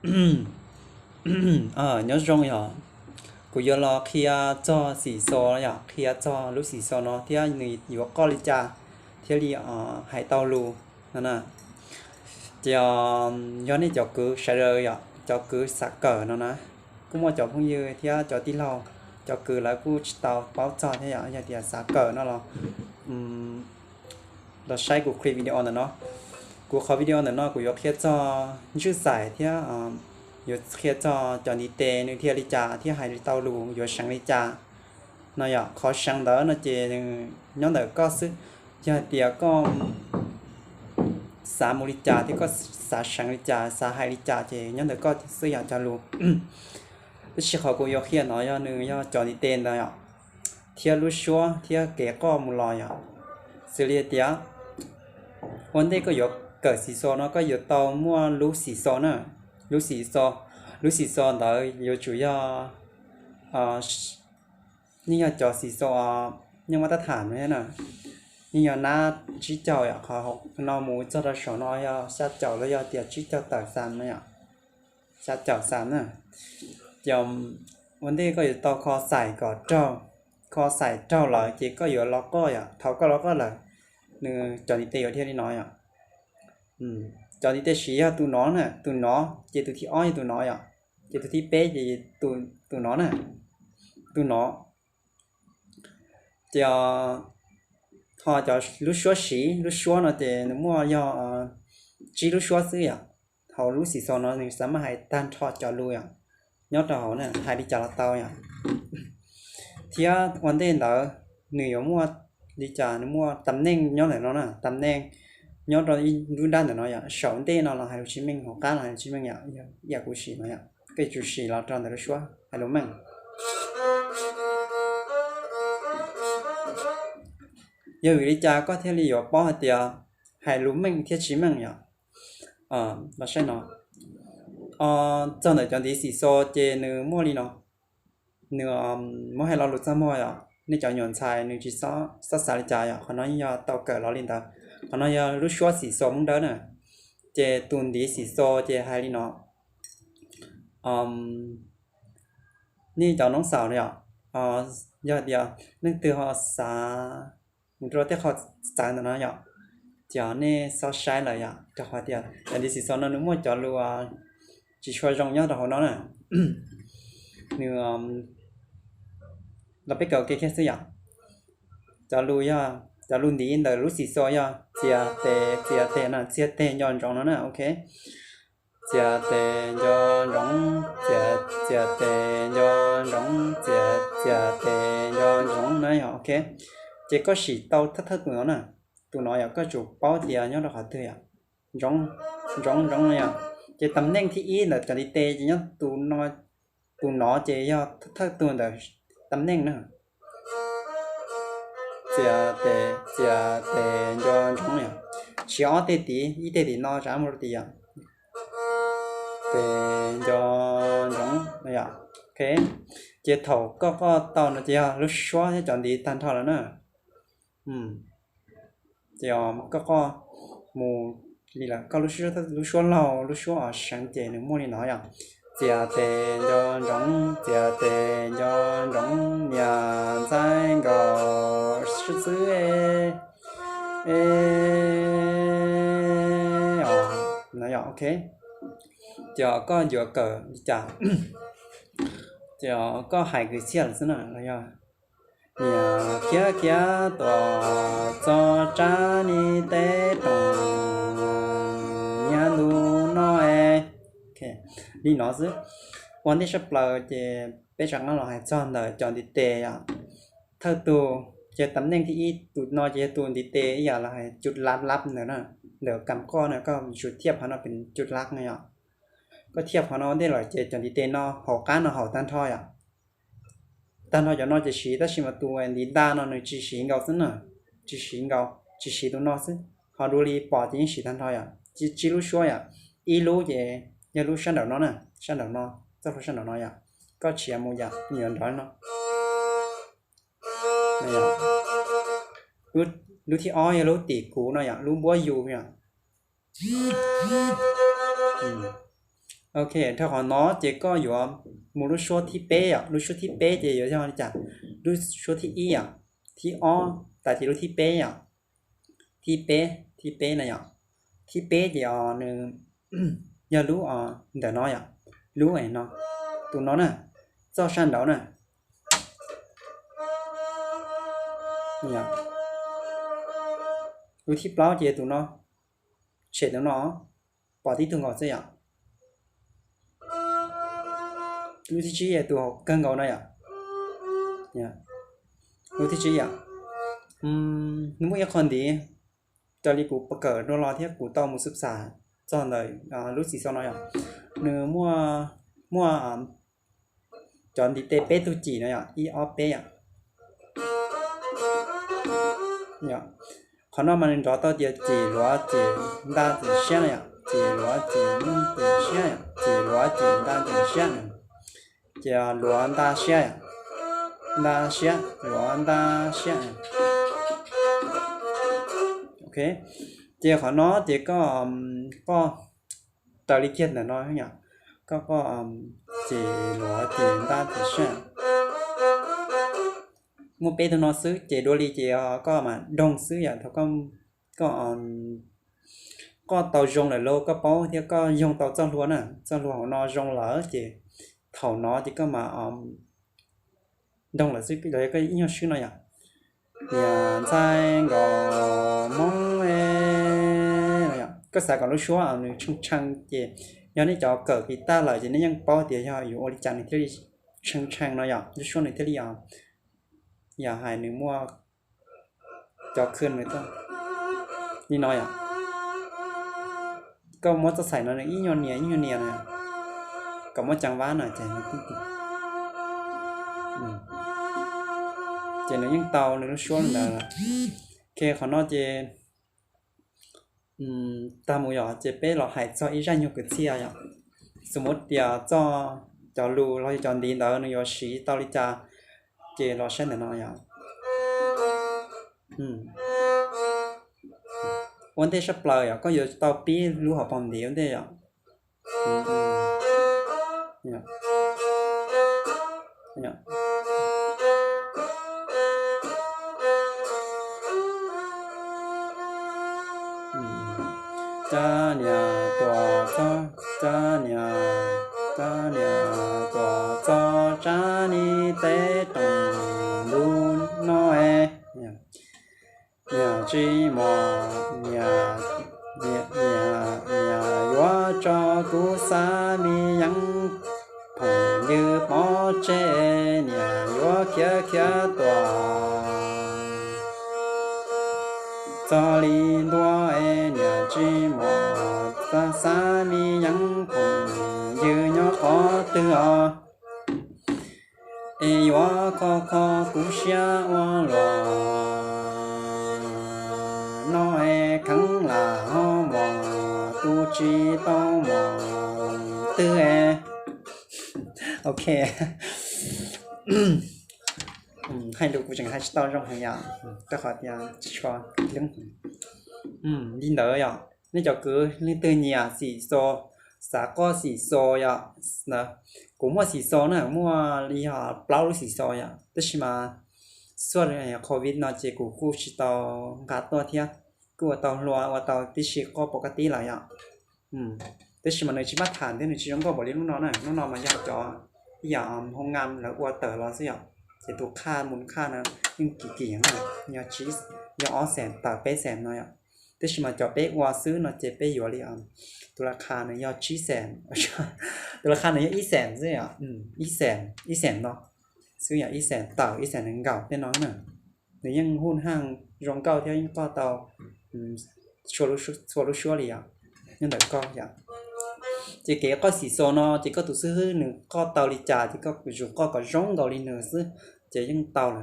Nyob zoo yog, kuv yuav los qhia txog xim xo yom, qhia txog lub xim xo no thiab nws yuav qoj li cas thiaj li hais tau lus no na. Ces yog nej cov kwv sawv daws yom, cov kwv xav kawm no na, kuj muaj cov phooj ywg thiab cov tij laug, cov kwv lawv kuj tsis tau paub txog thiab yom, yog tias xav kawm no los los saib kuv clip video ntawm no. Kuv qhov video ntawm no kuv yuav qhia txog ntswj xaim thiab yuav qhia txog cov ntiv tes nws thiaj li cas thiab hais li tau lus yuav seev li cas no yom. Qhov seev ntawd no ces nws nyob ntawm koj xwb. Yog hais tias koj xav mus li cas thiab koj xav seev li cas, xav hais li cas ces nyob ntawm koj xwb yom, cov lus. Tab sis qhov kuv yuav qhia no yog nws yog cov ntiv tes ntawd yom, thiab lub suab thiab kev qoj mus los yom. Xws li tias ua ntej koj yuav kawm xim xo no koj yuav tau muaj lub xim xo na. Lub xim xo, lub xim xo ntawd yuav tsum yog, yeej yog cov xim xo, yeej muaj tab tham no na, yeej yog nab tsib caug yom, qhov no mus txog rau saum no yog xya caum los yog tias tsib caum tawm xam no yom, xya caum xam na. Ces ua ntej koj yuav tau kho xaim kom raug, kho xaim raug lawm ces koj yuav los qoj yom, thaum koj los qoj lawm, nws cov ntiv tes yuav dhia li no yom. Cov ntiv tes siv yog tus no na, tus no, ces tus thib ob yog tus no yom, ces tus thib peb ces tus no na, tus no. Ces ho cov lub suab siv, lub suab no ces nws muaj yog tsib lub suab xwb yom. Hauv lub xim xo no nws xav maj hais tag nrho cov lus yom, nyob rau hauv na, hais li cas los tau yom. Thiab ua ntej ntawd nws yuav muaj li cas, nws muaj tam neej nyob ntawm no na, tam neej nyob rau ib nruab nrab ntawm no yom, saum ntej no los hais lus tsis meej, hauv qab los hais lus tsis meej yom, ib yam kuv sim no yom, koj yuav tsum sim los rau ntawm lub suab hais lus meej. Yog vim li cas koj thiaj li yuav paub hais tias hais lus meej thiab tsis meej yom? Los saib no, txog ntawm cov ntiv xim xo ces nws muaj li no, nws muab hais lo lus txaj muag yom, nej cov nyuam ntxhais nws tsis xob xav li cas yom, qhov no yeej yog tau kawm los li ntawd. Qhov no yog lub suab xim xo Hmoob Dawb na, ces tus ntiv xim xo ces hais li no, nej cov noob xaus no yom, yog tias leej twg ho xav mus rau tej qhov txawv ntawm no yom, ces nej xob saib lawm yom, rau qhov tias cov ntiv xim xo no nws muaj cov lus tsis tshua zoo nyob rau hauv no na. Nws, los peb kawm ua ke kiag xwb yom. Cov lus yog, cov lus ntiv ntawm lub xim xo yog txias tes, txias tes no, txias tes nco ntsoov no na, ok. Txias tes nco ntsoov, txias, txias tes nco ntsoov, txias, txias tes nco ntsoov na yom, ok. Ces koj sim tau thawj thawj tus no na, tus no yom, koj tsum paub tias nyob rau qhov twg yom. Ntsoov, ntsoov, ntsoov no yom. Ces tam neej thib ib ntawm cov ntiv tes ces nyob tus no, tus no ces yog thawj tug ntawm tam neej na. Txias tes, txias tes nco ntsoov yom. Siv ob teg tid, ib teg tim no tsav mus rau tid yom. Tes nco ntsoov no yom. Ok, ces thaum koj qoj tau no ces yog lub suab thiab cov ntiv tag nrho lawm na. Ces koj qoj mus li lawm, koj lub suab laug, lub suab uas seev ces nws muaj li no yom. Txias tes nco ntsoov, txias tes nco ntsoov, niam ntxaib nkaus xwb xwb. E, no yom, ok. Ces koj yuav kawm li cas? Ces koj hais kwv txhiaj lawm xwb na, los yog niam khiav khiav tuaj txog tsab ntiv tes rooj niaj ntu no es. Li no xwb. Ua ntej tshaj plaws ces peb rov qab los hais txog ntawm cov ntiv tes yom. Thawj tug, ces tam neej thib ib, tus no ces yog tus ntiv tes ib yam los hais cub lab lab ntawd na, ntawm kam qoj na, koj tsum thiaj qhov no pem cub lab no yom. Koj thiaj qhov no ua ntej lawm ces cov ntiv tes no hauv qab no haum tag nrho yom. Tag nrho cov no ces siv, tab sis mas tus ntiv ntaj no nws tsis siv nkaus xwb na, tsis siv nkaus, tsis siv tus no xwb. Ho dua li pom ces yeej siv tag nrho yom, tsib lub suab yom. Ib lub ces yog lub sab nraum no na, sab nraum no, txoj hlua sab nraum no yom. Koj tshiav mus yom, yuav nrov no. Lub thib ob yog lub tim kuv no yom, lub npuab yus yom. Ok, dhau qhov no ces koj yuav mus lub suab thib peb yom, lub suab thib peb ces yuav yog li cas? Lub suab thib ib yom, thib ob tas ces lub thib peb yom, thib peb, thib peb na yom, thib peb ces nws yog lub ntawm no yom, lub no, tus no na, txoj sab nraud na, lub thib plaub ces tus no, tshem tus no, pom tib tug nkaus xwb yom. Lub thib tsib tus kawg nkaus no yom, lub thib tsib yom, nws muaj ib qho ntiv, raws li kuv kawm dua los thiab kuv tau mus xub xam txog ntawm lub xis xos no yom, nws muaj, muaj cov ntiv tes peb tug cim no yom, ib ob peb yom. Qhov no mas nws nrov tau tias cim luav cim nta cim siab no yom, cim luav cim nta cim siab, cim luav cim nta cim siab, ces luav nta siab, nta siab luav nta siab. Ok, ces qhov no ces koj, koj raws li kiag ntawm no yom, koj, koj cim luav cim nta cim siab, muaj peb tug no xwb ces dua li ces koj mam doog xwb yom, thaum koj, koj tau zoo lawm lauj, koj paub thiab koj yoog tau txoj hlua na, txoj hlua hauv no zoo lawm ces thaum no ces koj mam doog lawm xwb, los yog koj ib nyuag swb no yom. Niam ntxhais nkaus Hmoob e, koj xav kom lub suab nws tshee tshee ces yog nej cov kawm kis taj lawm ces nej yeej paub tias yog yuav ua li cas nws thiaj li tshee tshee no yom, lub suab nws thiaj li yog hais nws muaj cov khw nws li no yom. Koj muab txoj xaim no nws ib nyuag nias ib nyuag nias no, kom muab caa vab no ces nws, ces nws yeej tau nws lub suab li ntawd. Ok, qhov no ces tag mus yom, ces peb los hais txog ib zaj nyuag kwv txhiaj yom. Xws mus tias txog cov lus los yog cov ntiv ntawd nws yuav siv tau li cas, ces los saib ntawm no yom. Ua ntej sab plaws yom, koj yuav tau pib lub hauv paus ntiv ua ntej yom. Tsab niag tuaj txog, tsab niag, tsab niag tuaj txog tsab niag teb rooj lub no es. Niag tsis mos, niag, niag, niag yuav tso kuv xav me yeeb phooj ywg pov tseg, niag yuav khiav khiav tuaj txog li ntua es niag tsis mos, xav xav me yeeb phooj ywg nyob qhov twg os. Es yuav kho kho kuv siab ua luaj no es kheev lam ho mos, tus tsis tau mos twg es. Ok. Hais lus kuv tseem hais tsis tau zoo heev yom, rau qhov tias tsis tshua, li ntawd yom. Nej cov kwv leej twg nyiam xim xos, xav qoj xim xos yom, kuv muaj xim xos na, muaj li yog plaub lub xim xos yom, tab sis mas xuaj covid no ces kuv kuj tsis tau nqa tuaj thiab, kuj ua tau hlua ua tau tib si qoj pov kaj tib lawm yom. Tab sis mas nws tsis maj tham thiab nws tsis zoo nkauj npaum li lub no na, lub no mas yog cov ib yam hoo nga lawv ua tawm los xwb yom. Ces tus qhaj mus qhaj no yeej kim kim na, yog tsib, yog ob xees tawm peb xees no yom. Tab sis mas cov peb ua xwb no ces peb yuav li, tus la kha nws yog tsib xees, tus la kha nws yog ib xees xwb yom, ib xees, ib xees no xwb yom, ib xees tawm ib xees nws nkaum tej no na. Nws yeej huj haj zoo nkauj thiab yeej qoj tau txhua lub suab li yom, nyob ntawm koj yom. Ces kev qoj xim xos no ces koj tus xib hwb nws qoj tau li cas ces koj zus qoj kom zoo nkaus li nws xwb, ces yeej tau lawm.